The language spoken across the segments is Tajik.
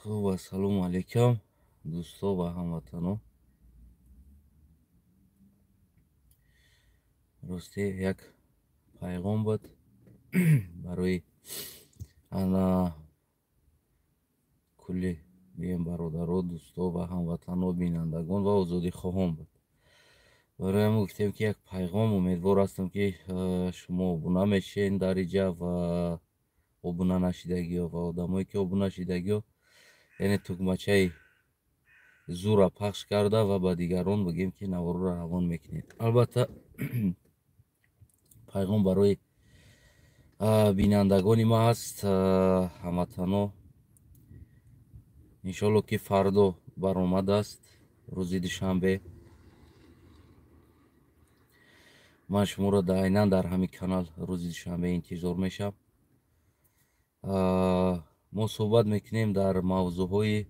Хуб, ассалому алайкум, дӯсто ва ҳамватано. Рости як пайғом буд барои ана кулли гӯем бародаро, дӯсто ва ҳамватано, бинандагон ва озодихоҳон буд. Барои ҳамин гуфтем, ки як пайғом. Умедвор ҳастам, ки шумо обуна мешавед дар иҷа ва обуна нашидагиҳо ва одамое ки обуна шидагиҳо, яъне тугмачаи зура пахш карда ва ба дигарон бигем, ки наворро равон мекунед. Албатта, пайғом барои бинандагони ма ҳаст, ҳамватано. Иншоалло, ки фардо баромад аст, рӯзи душанбе. Ман шуморо айнан дар ҳамин канал рӯзи душанбе интизор мешавам. Мо суҳбат мекунем дар мавзӯъҳои,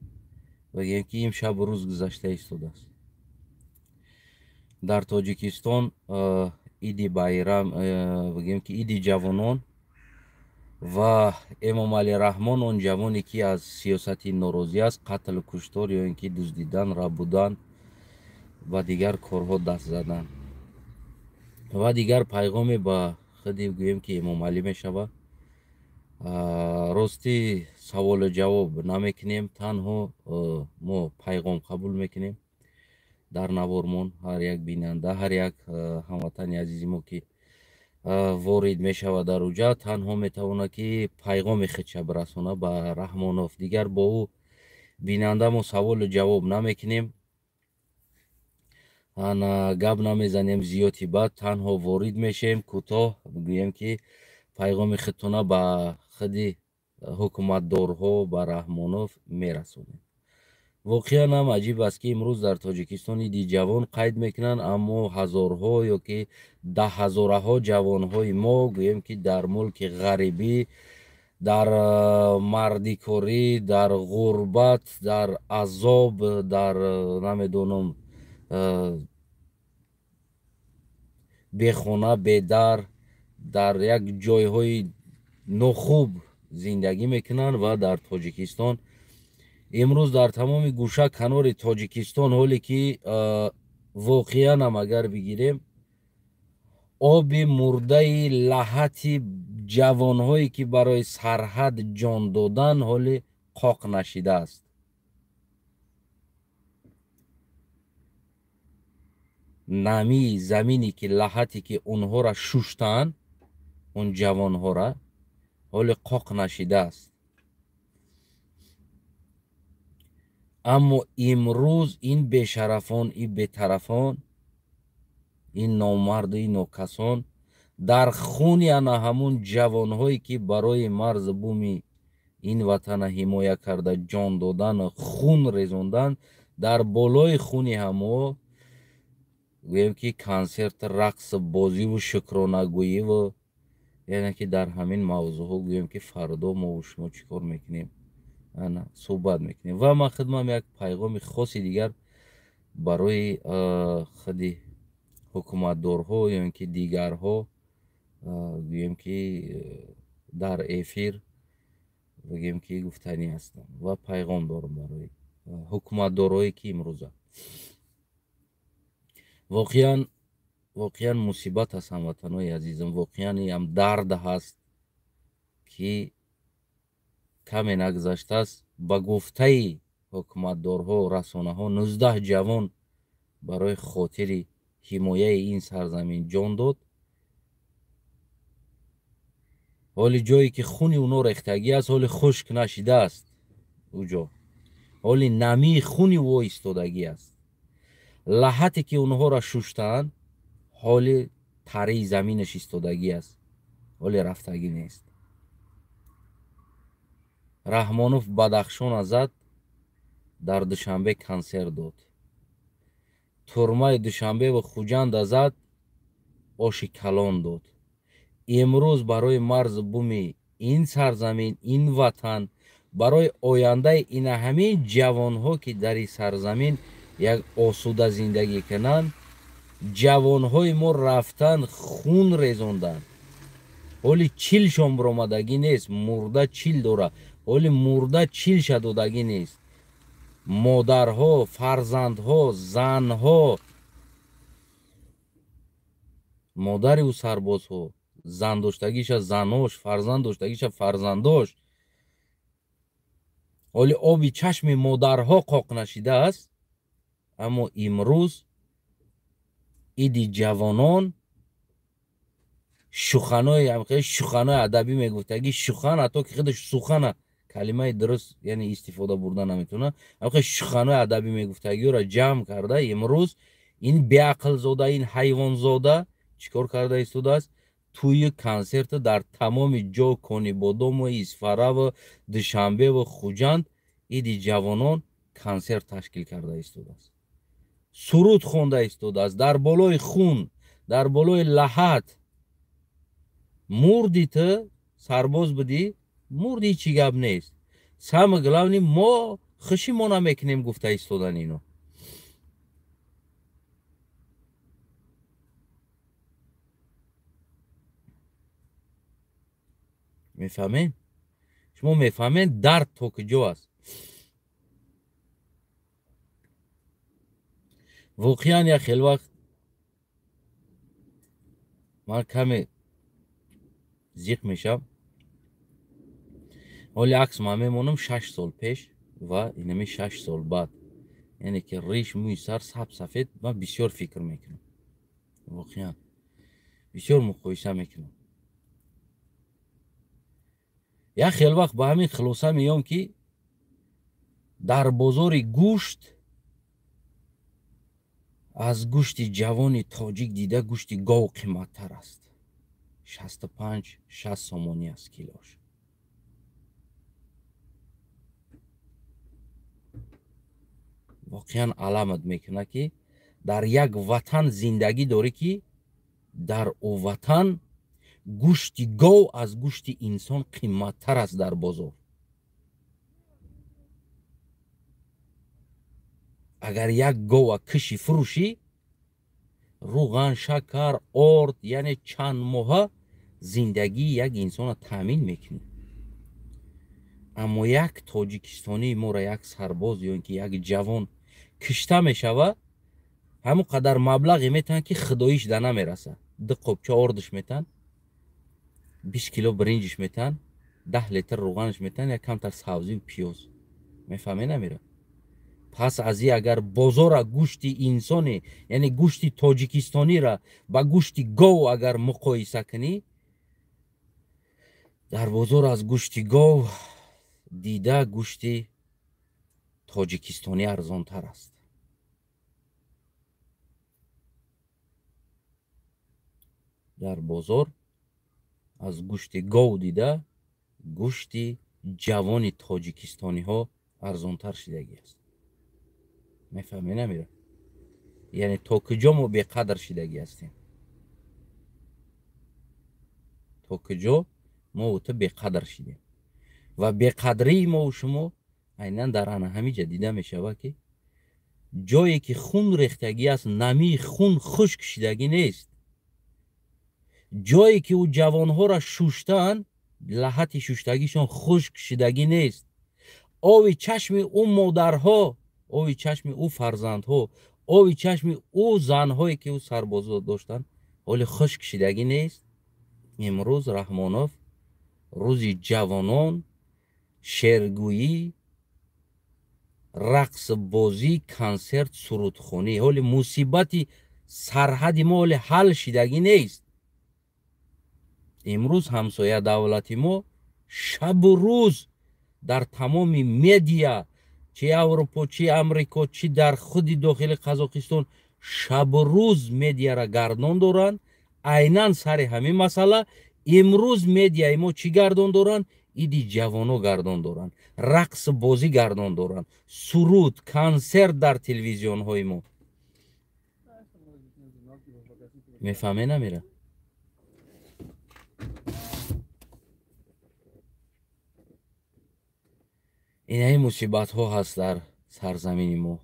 бигем, ки имшабу рӯз гузашта истодааст дар Тоҷикистон. Иди байрам, бигем, ки иди ҷавонон ва Эмомалӣ Раҳмон, он ҷавоне ки аз сиёсати норозӣ аст, қатлу куштор ё ин ки дуздидан, рабудан ва дигар корҳо даст задан ва дигар пайғоме ба худи, гӯем, ки Эмомалӣ мешавад. Ростӣ, саволу ҷавоб намекунем, танҳо мо пайғом қабул мекунем дар навормон. Ҳар як бинанда, ҳар як ҳамватани азизи мо, ки ворид мешавад дар уҷа, танҳо метавонад, ки пайғоми худша бирасонад ба Раҳмонов. Дигар бо ӯ бинанда мо саволу ҷавоб намекунем, ана гап намезанем зиёди бад, танҳо ворид мешавем, кӯтоҳ бигӯем, ки пайғоми худтона ба худи ҳукуматдорҳо, ба Раҳмонов мерасонем. Воқеан ҳам аҷиб аст, ки имрӯз дар Тоҷикистон иди ҷавон қайд мекунанд, аммо ҳазорҳо ё ки даҳҳазораҳо ҷавонҳои мо, гӯем, ки дар мулки ғарибӣ, дар мардикорӣ, дар ғурбат, дар азоб, дар намедонам, бехона, бедар, дар як ҷойҳои нохуб зиндагӣ мекунанд. Ва дар Тоҷикистон имрӯз дар тамоми гӯша канори Тоҷикистон, ҳоле ки воқеан ҳам агар бигирем, оби мурдаи лаҳати ҷавонҳое, ки барои сарҳад ҷон додан, ҳоле қоқ нашидааст. Намии замине, ки лаҳате ки онҳоро шуштанд, он ҷавонҳора, ҳоле қоқ нашидааст. Аммо имрӯз ин бешарафон, ин бетарафон, ин номарду ин нокасон дар хуни ана ҳамун ҷавонҳое, ки барои марзу буми ин ватана ҳимоя карда ҷон додану хун резондан, дар болои хуни ҳамо, гӯем, ки консерт, рақс, бозиву шукронагӯиву, яъне ки дар ҳамин мавзӯъҳо, гӯем, ки фардо мо шумо чӣ кор мекунем, ана суҳбат мекунем. Ва ман худмам як пайғоми хоси дигар барои худи ҳукуматдорҳо ё ин ки дигарҳо, гӯем, ки дар эфир, бигем, ки гуфтанӣ ҳастам ва пайғом дорам барои ҳукуматдорҳое, ки имрӯза воқеан, воқеан мусибат аст. Ҳамватанои азизам, воқеан ам дард ҳаст, ки каме нагузаштааст, ба гуфтаи ҳукуматдорҳо, расонаҳо, 19 ҷавон барои хотири ҳимояи ин сарзамин ҷон дод. Ҳоли ҷое ки хуни оно рехтагӣ аст, ҳоли хушк нашидааст, ӯ ҷо ҳоли намии хуни ӯ истодагӣ аст. Лаҳате ки онҳоро шуштаанд, ҳоли тарии заминаш истодагӣ аст, ҳоли рафтагӣ нест. Раҳмонов Бадахшона зад, дар Душанбе консерт дод. Турмаи Душанбеву Хуҷанда зад, оши калон дод. Имрӯз барои марзу буми ин сарзамин, ин ватан, барои ояндаи ина ҳамин ҷавонҳо, ки дар ин сарзамин як осуда зиндагӣ кунанд, ҷавонҳои мо рафтан, хун резонданд. Ҳоли чилшон биромадагӣ нест, мурда чил дора. Ҳоли мурда чилша додагӣ нест. Модарҳо, фарзандҳо, занҳо, модари ӯ сарбозҳо, зан доштагиша занош, фарзанд доштагиша фарзандош. Ҳоли оби чашми модарҳо қоқ нашидааст, аммо имрӯз иди ҷавонон шуханои адабӣ мегуфтагӣ, шухан ҳатто ки худаш сухана калимаи дуруст яъне истифода бурда наметавонад, шуханои адабӣ мегуфтагиро ҷамъ карда имрӯз ин беақлзода, ин ҳайвонзода чӣ кор карда истодааст? Тӯи консерт дар тамоми ҷо, Конибодому, Исфараву, Душанбеву Хуҷанд иди ҷавонон консерт ташкил карда истодааст, суруд хонда истодааст дар болои хун, дар болои лаҳат. Мурди ту сарбоз будӣ, мурди чӣ гап нест. Самое главное, мо хуши мо намекунем гуфта истодан ино. Мефаҳмед? Шумо мефаҳмед дард то куҷо аст? Воқеан як хел вақт ман каме зиқ мешавам. Ҳоли акс ман мемонам 6 сол пеш ва инами 6 сол баъд, яъне ки риш, мӯи сар саб сафед. Ман бисёр фикр мекунам, воқеан бисёр муқоиса мекунам. Як хел вақт ба ҳамин хулоса меём, ки дар бозори гӯшт аз гӯшти ҷавони тоҷик дида гӯшти гов қиматтар аст. 65-60 сомонӣ аст килош. Воқеан аламат мекунад, ки дар як ватан зиндагӣ дорӣ, ки дар ӯ ватан гӯшти гов аз гӯшти инсон қиматтар аст дар бозор. Агар як гова киши фурӯшӣ, руған, шакар, орд, яъне чанд моҳа зиндагии як инсонро таъмин мекунӣ. Аммо як тоҷикистонии моро як сарбоз ё ин ки як ҷавон кишта мешавад, ҳамон қадар маблағе метаҳанд, ки худоиш да намерасад. 2 қопча ордаш метаҳанд, 20 кило биринҷиш метаҳанд, 10 литр руғанаш метаҳанд, як камтар сабзию пиёз. Мефаҳмед намера? Пас аз ин агар бозора гӯшти инсоне, яъне гӯшти тоҷикистонира ба гӯшти гов агар муқоиса кунӣ, дар бозор аз гӯшти гов дида гӯшти тоҷикистонӣ арзонтар аст. Дар бозор аз гӯшти гов дида гӯшти ҷавони тоҷикистониҳо арзонтар шидагӣ аст. Мефаҳмед намера? Яъне то куҷо мо беқадр шидагӣ ҳастем, то куҷо мо ту беқадр шидем. Ва беқадрии мову шумо айнан дар ана ҳамин ҷа дида мешавад, ки ҷое ки хун рехтагӣ аст, намии хун хушк шидагӣ нест. Ҷое ки ӯ ҷавонҳоро шуштаанд, лаҳати шуштагишон хушк шидагӣ нест. Оби чашми ӯ модарҳо, оби чашми ӯ фарзандҳо, оби чашми ӯ занҳое ки ӯ сарбозо доштанд, ҳоли хушк шидагӣ нест. Имрӯз Раҳмонов рӯзи ҷавонон, шеъргӯӣ, рақсбозӣ, консерт, сурудхонӣ. Ҳоли мусибати сарҳади мо ҳоли ҳал шидагӣ нест. Имрӯз ҳамсоя давлати мо шабу рӯз дар тамоми медиа, чи Аврупо, чи Амрико, чи дар худи дохили Қазоқистон шабу рӯз медиара гардон доранд. Айнан сари ҳамин масъала имрӯз медиаи мо чӣ гардон доранд? Иди ҷавоно гардон доранд, рақсбозӣ гардон доранд, суруд, консерт дар телевизионҳои мо. Мефаҳме намера? Инаи мусибатҳо ҳаст дар сарзамини мо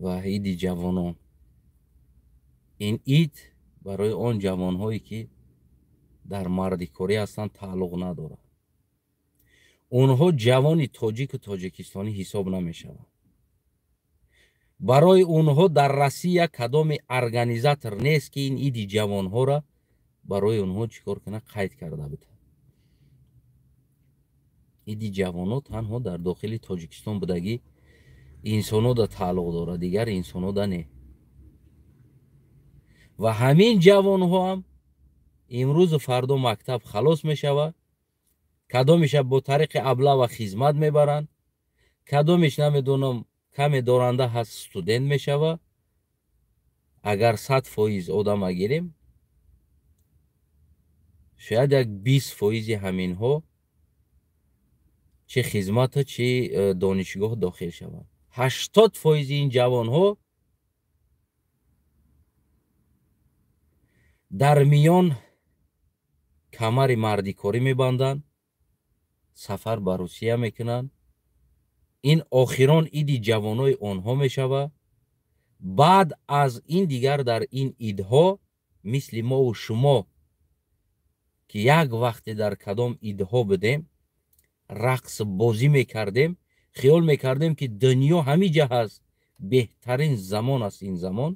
ва иди ҷавонон. Ин ид барои он ҷавонҳое ки дар мардикорӣ ҳастанд тааллуқ надорад. Онҳо ҷавони тоҷику тоҷикистонӣ ҳисоб намешаванд. Барои онҳо дар Россия кадоми организатор нест, ки ин иди ҷавонҳоро барои онҳо чӣ кор кунад, қайд карда буда. Иди ҷавонҳо танҳо дар дохили Тоҷикистон будагӣ инсонҳо да тааллуқ дорад, дигар инсонҳо да не. Ва ҳамин ҷавонҳо ҳам имрӯзу фардо мактаб халос мешавад, кадомеша бо тариқи аблава хизмат мебаранд, кадомеш намедонам каме доранда ҳаст студент мешавад. Агар 100% одама гирем, шояд як 20% ҳаминҳо чӣ хизмату чӣ донишгоҳ дохил шаванд. 80% ин ҷавонҳо дар миён камари мардикорӣ мебанданд, сафар ба Русия мекунанд. Ин охирон иди ҷавонои онҳо мешавад. Баъд аз ин дигар дар ин идҳо мисли мову шумо, ки як вақте дар кадом идҳо будем, рақс бозӣ мекардем, хиёл мекардем, ки дунё ҳамиҷа ҳаст, беҳтарин замон аст ин замон.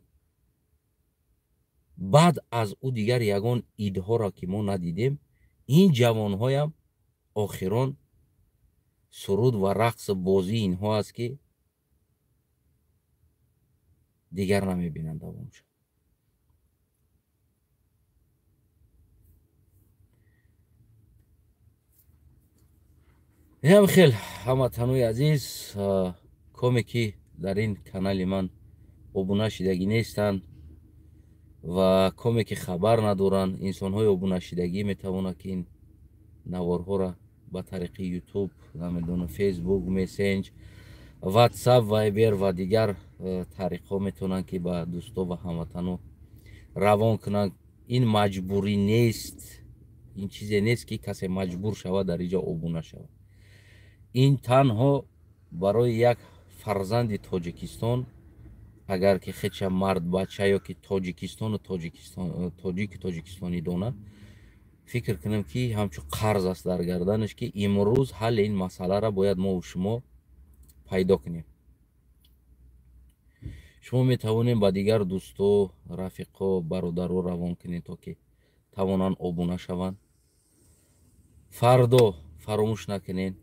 Баъд аз ӯ дигар ягон идҳоро ки мо надидем, ин ҷавонҳоям охирон суруд ва рақс бозии инҳо аст, ки дигар намебинанд давом шуд. Инам хел ҳамватанои азиз, коме ки дар ин канали ман обуна шидагӣ нестанд ва коме ки хабар надоранд, инсонҳои обунашидагӣ метавонад ки ин наворҳоро ба тариқи YouTube, намедонам, Facebook, Messenger, WhatsApp, Viber ва дигар тариқҳо метавонанд ки ба дӯсто ва ҳамватано равон кунанд. Ин маҷбурӣ нест, ин чизе нест ки касе маҷбур шавад дар инҷо обуна шавад. Ин танҳо барои як фарзанди Тоҷикистон, агар ки хеча мард бача ё ки Тоҷикистону тоҷику тоҷикистонӣ донад, фикр кунам ки ҳамчун қарз аст дар гарданаш, ки имрӯз ҳалли ин масъаларо бояд мову шумо пайдо кунем. Шумо метавонем ба дигар дӯсто, рафиқо, бародаро равон кунед, то ки тавонанд обуна шаванд. Фардо фаромӯш накунед,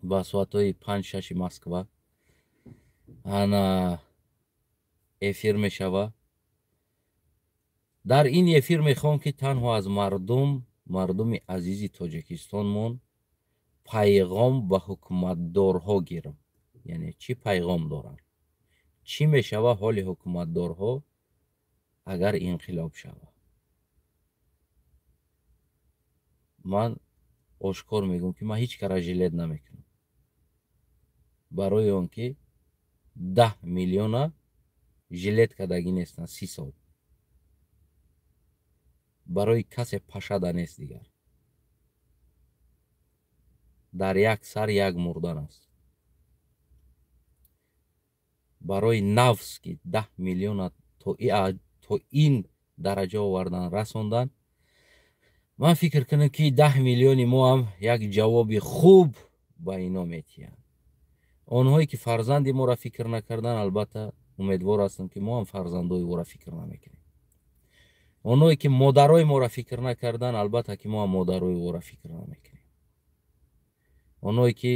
ба соатҳои 5-6 Москва ана эфир мешавад. Дар ин эфир мехоҳам ки танҳо аз мардуми азизи Тоҷикистонмон пайғом ба ҳукуматдорҳо гирам. Яъне чӣ пайғом доранд? Чӣ мешавад ҳоли ҳукуматдорҳо агар инқилоб шавад? Ман ошкор мегӯям, ки ман ҳеҷ кара жилет намекунам, барои он ки 10 миллиона жилет кардагӣ нестанд 30 сол. Барои касе пашада нест дигар. Дар як сар як мурдан аст. Барои нафс ки 10 миллиона то ин дараҷа овардан, расондан, ман фикр кунам ки 10 миллиони мо ҳам як ҷавоби хуб ба ино метиҳанд. Онҳое ки фарзанди моро фикр накардан, албатта умедвор ҳастам ки мо ҳам фарзандои ӯро фикр намекунем. Онҳое ки модарои моро фикр накардан, албатта ки мо ҳам модарои ӯро фикр намекунем. Онҳое ки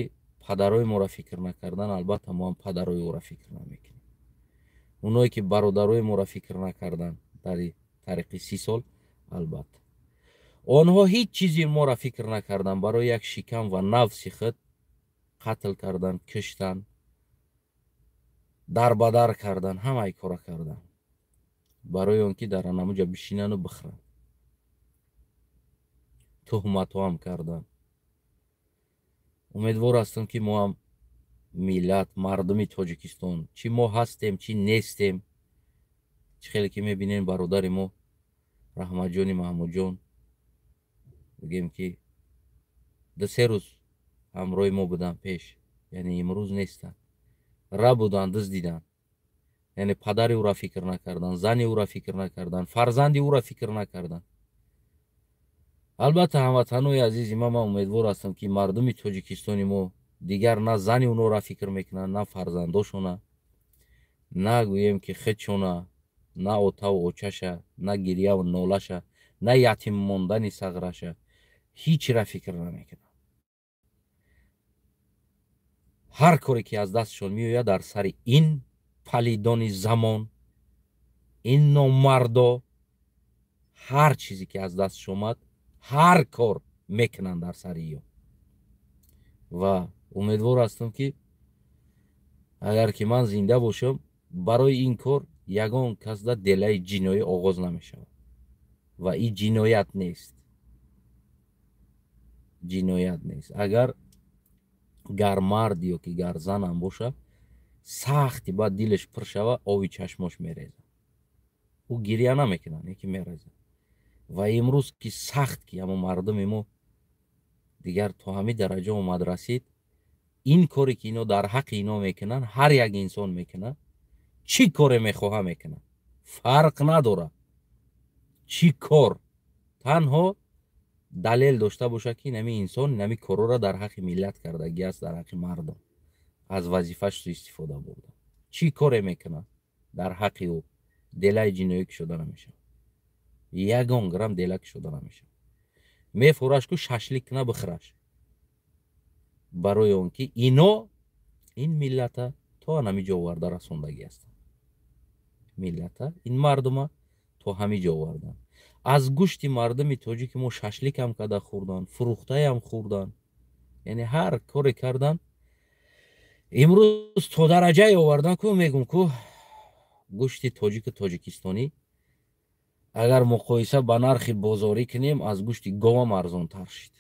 падарои моро фикр накардан, албатта мо ҳам падарои ӯро фикр намекунем. Онҳое ки бародарои моро фикр накардан дар тариқи 30 сол, албатта онҳо ҳеҷ чизи моро фикр накардан, барои як шикам ва нафси худ қатл кардан, киштан, дарбадар кардан, ҳамаи кора кардан, барои он ки дар анамуҷа бишинану бихӯранд. Туҳматҳо ҳам кардан. Умедвор ҳастам ки мо ҳам миллат, мардуми Тоҷикистон, чӣ мо ҳастем, чӣ нестем, чӣ хеле ки мебинем бародари мо Раҳматҷони Маҳмудҷон, бигем ки 2-3 рӯз ҳамроҳи мо буданд пеш, яъне имрӯз нестанд, ра буданд, дуздиданд. Яъне падари ӯро фикр накардан, зани ӯро фикр накардан, фарзанди ӯро фикр накардан. Албатта, ҳамватанои азизи ман, ман умедвор ҳастам, ки мардуми Тоҷикистони мо дигар на зани онҳоро фикр мекунанд, на фарзандошона, на гӯем ки худшона, на отаву очаша, на гирьяву нолаша, на ятим мондани сағраша, ҳичра фикр намекунанд. Ҳар коре ки аз дастшон меояд дар сари ин палидони замон, ин номардо, ҳар чизе ки аз дастш омад, ҳар кор мекунанд дар сари ё. Ва умедвор ҳастам, ки агар ки ман зинда бошам, барои ин кор ягон кас дар делаи ҷиноӣ оғоз намешавад. Ва ин ҷиноят нест, ҷиноят нест. Агар гар мард ё ки гар занам боша, сахти баъд дилаш пур шава, оби чашмош мерезад. Ӯ гирья намекунад, не ки мерезад. Ва имрӯз ки сахт ки ҳамо мардуми мо дигар то ҳамин дараҷа омад расид, ин коре ки ино дар ҳаққи ино мекунанд, ҳар як инсон мекунад, чӣ коре мехоҳа мекунад, фарқ надорад чӣ кор, танҳо далел дошта бошад, ки инами инсон инами корора дар ҳаққи миллат кардагӣ аст, дар ҳаққи мардум аз вазифаш суистифода бурда. Чӣ коре мекунад дар ҳаққи ӯ, делаи ҷиноӣ кушода намешавад, ягон грамм дела кушода намешавад. Мефураш ку шашлик куна бихӯраш, барои он ки ино ин миллата то ҳамин ҷо оварда расондагӣ ҳастанд. Миллата ин мардума то ҳамин ҷо овардан. Аз гӯшти мардуми тоҷики мо шашликам карда хӯрдан, фурӯхтаям хӯрдан, яъне ҳар коре кардан. Имрӯз то дараҷае овардан ку мегум ку гӯшти тоҷику тоҷикистонӣ агар муқоиса ба нархи бозорӣ кунем, аз гӯшти говам арзонтар шид.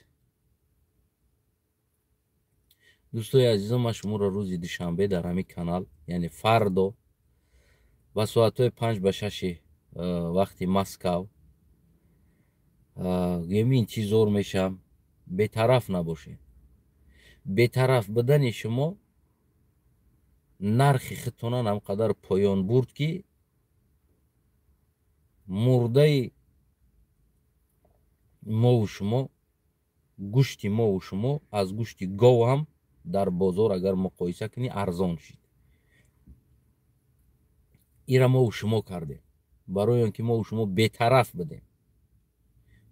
Дӯстои азизам, ман шуморо рӯзи душанбе дар ҳамин канал, яъне фардо ба соатҳои 5 ба 6 вақти Москав гӯем интизор мешавам. Бетараф набошед. Бетараф будани шумо нархи худтонан ҳамқадар поён бурд, ки мурдаи мову шумо, гӯшти мову шумо аз гӯшти гов ҳам дар бозор агар муқоиса кунӣ арзон шид. Ира мову шумо кардем барои он ки мову шумо бетараф будем.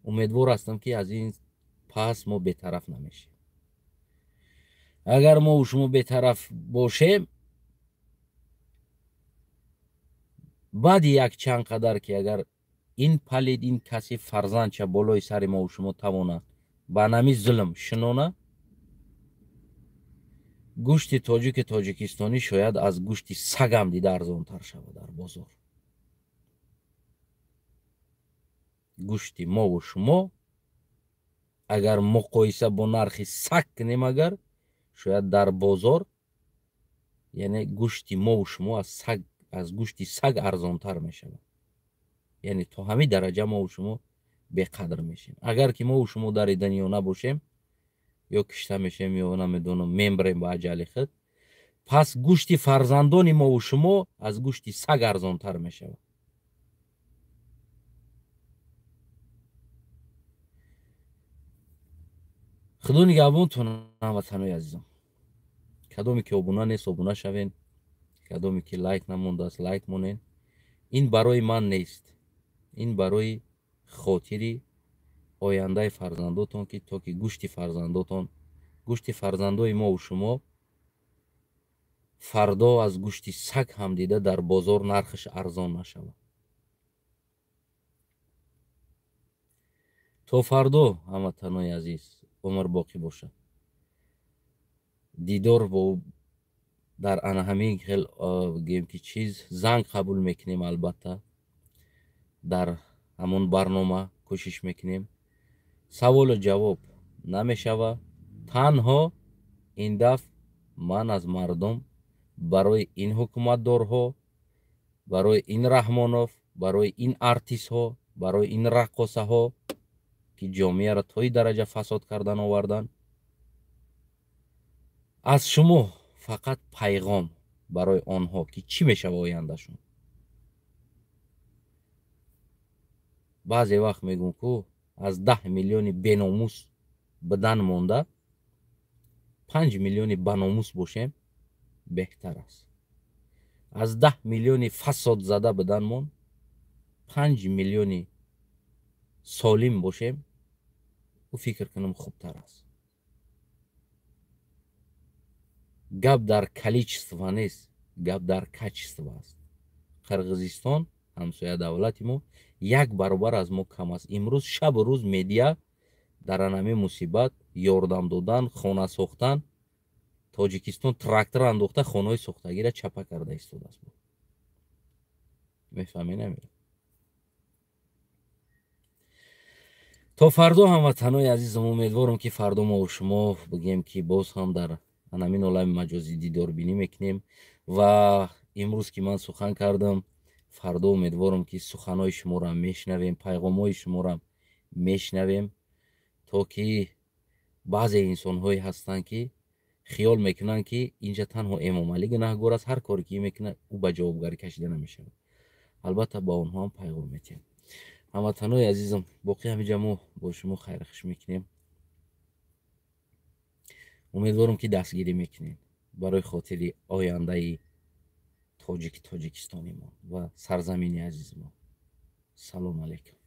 Умедвор ҳастам, ки аз ин пас мо бетараф намешем. Агар мову шумо бетараф бошем, баъди якчанд қадар ки агар ин палид, ин каси фарзандча болои сари мову шумо тавонад ба нами зулм шинона, гӯшти тоҷики тоҷикистонӣ шояд аз гӯшти сагам дида арзонтар шавад дар бозор. Гӯшти мову шумо агар муқоиса бо нархи саг кунем, агар шояд дар бозор, яъне гӯшти мову шумо аз гӯшти саг арзонтар мешавад. Яъне то ҳамин дараҷа мову шумо беқадр мешем. Агар ки мову шумо дар дунё набошем, ё кишта мешем, ё намедонам мембрем ба аҷали худ, пас гӯшти фарзандони мову шумо аз гӯшти саг арзонтар мешавад. Худо нигаҳбонтон, ҳамватанои азизам. Кадоме ки обуна нест, обуна шавен. Кадоме ки лайк намондааст, лайк монен. Ин барои ман нест, ин барои хотири ояндаи фарзандотон, ки то ки гӯшти фарзандотон, гӯшти фарзандои мову шумо фардо аз гӯшти саг ҳам дида дар бозор нархаш арзон нашавад. То фардо, ҳамватанои азиз, умр боқӣ бошад. Дидор бо дар ана ҳамин хел гӯем ки чиз занг қабул мекунем, албатта дар ҳамон барнома кӯшиш мекунем. Саволу ҷавоб намешава. Танҳо ин дафъ ман аз мардум барои ин ҳукуматдорҳо, барои ин Раҳмонов, барои ин артистҳо, барои ин раққосаҳо ки ҷомеаро то ин дараҷа фасод кардан овардан, аз шумо фақат пайғом барои онҳо ки чӣ мешава ояндашон. Баъзе вақт мегӯм ку Аз 10 миллиони беномус будан монда 5 миллиони баномус бошем, беҳтар аст. Аз 10 миллиони фасодзада буданмон 5 миллиони солим бошем, ӯ фикр кунам, хубтар аст. Гап дар количество нест, гап дар качество аст. Қирғизистон, ҳамсоя давлати мо, як баробар аз мо кам аст. Имрӯз шабу рӯз медиа дар анами мусибат ёрдам додан, хона сохтан. Тоҷикистон трактор андохта, хонаҳои сохтагиро чапа карда истодааст. Мефаҳмӣ, намера? То фардо, ҳамватанои азизам. Умедворам, ки фардо мо шумо бигем, ки боз ҳам дар анамин олами маҷозӣ дидорбинӣ мекунем. Ва имрӯз ки ман сухан кардам, фардо умедворам, ки суханҳои шуморо мешунавем, пайғомҳои шуморо мешунавем, то ки баъзе инсонҳое ҳастанд, ки хиёл мекунанд, ки инҷа танҳо Эмомалӣ гунаҳгор аст, ҳар коре ки мекунад, ӯ ба ҷавобгарӣ кашида намешавад. Албатта, ба онҳо ҳам пайғом метиҳем. Ҳамватанои азизам, боқӣ ҳаминҷа мо бо шумо хайрхуш мекунем. Умедворам, ки дастгирӣ мекунем барои хотири ояндаи тоҷикистони мо ва сарзамини азизи мо. Салому алайкум.